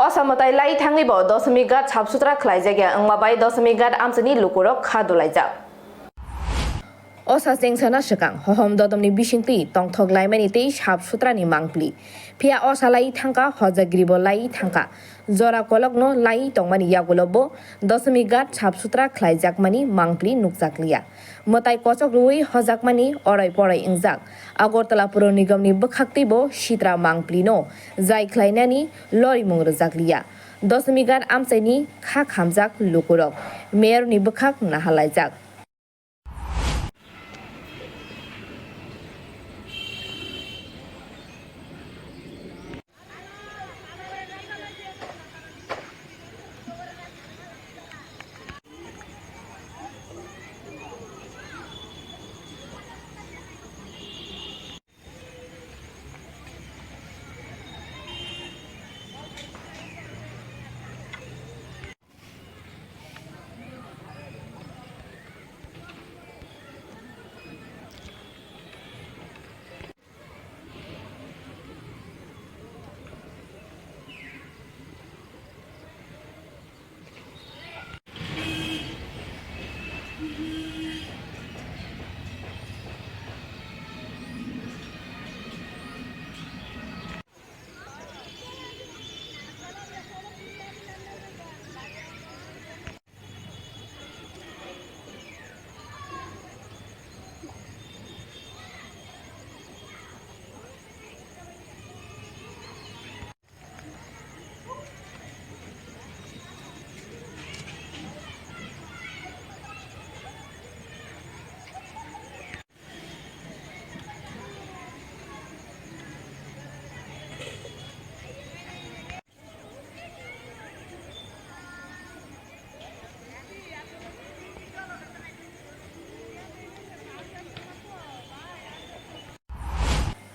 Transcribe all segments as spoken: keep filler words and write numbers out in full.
Osa mwtai lai thangwi bo Doshami Ghat sap sutra khlaijakya wngma bai Doshami Ghat amchaini lukurok kha dulaijak. Osa chengsana swkang hohom dodomni bisingtwi tongthok laimani tei sap sutrani mangpli. Phiya osa lai thangkha, hojagribo lai thangkha. Jora kolokno lai tongmani yagulo bo Doshami Ghat sap sutra khlaijakmani mangpli nukjakliya. Mwtai kochok rwui hojakmani orai porai wngjak. Agartala Puro Nigamni bwkhaktwibo sitra mangplino jai khlainani lorimung rwjakliya. Doshami Ghat amchaini kha khamjak lukurok Mayorni bwkhak nahalaijak.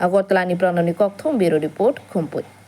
Agartala ni Pranoni Kokthum Bureau Report, Khumpui.